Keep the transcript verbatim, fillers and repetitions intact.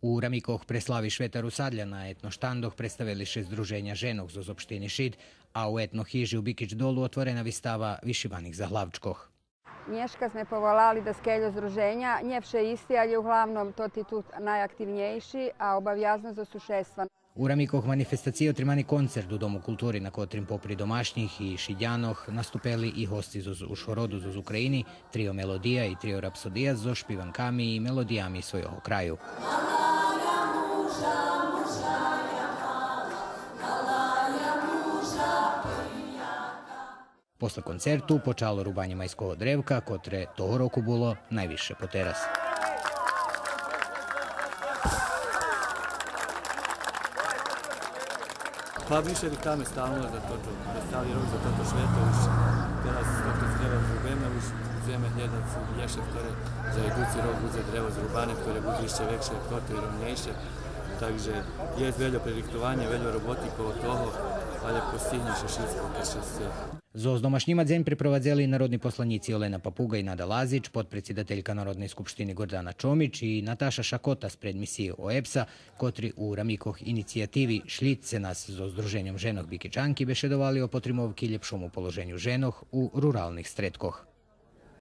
У рамикох преслави Швета Русадля на етноштандох представели ше здруженя женох зоз општини Шид, а у етнохижи у Бикич Долу отворена вистава вишиваних заглавчкох. Нєшка зме поволали даскельо здруженя, нє вше исти, алє углавном тоти ту найактивнєйши, а обавязно зоз сушедства. У рамикох манифестациї отримани концерт у Дому култури, на котрим попри домашнїх и Шидянох наступели и госци зоз Ужгороду, зоз України, Трио Мелодия и Трио Рапсодия зоз шпиванками и мелодиями свойого краю. После концерту почало рубанє майского древка, котре того року було найвисше потераз. Па више рихтаме стално за тото, за цали рок, за тото швето, уж тераз тото древо зрубеме, уж будземе глєдац лєше хторе за идуци рок будзе древо зрубане, хторе будзе ище векше як тото и ровнєйше. Так же єст вельо пририхтованє, вельо роботи коло того, алє постигнє ше шицко кед ше сце. Зоз домашнїма дзень препровадзели и народни посланїци Олена Папуґа и Нада Лазич, подпредсидателька Народней скупштини Гордана Чомич и Наташа Шакота спред мисиї ОЕБС-а, котри у рамикох инициятиви Шлїдзце нас зоз Здруженьом женох Бикичанки бешедовали о потримовки лєпшому положеню женох у руралних стредкох.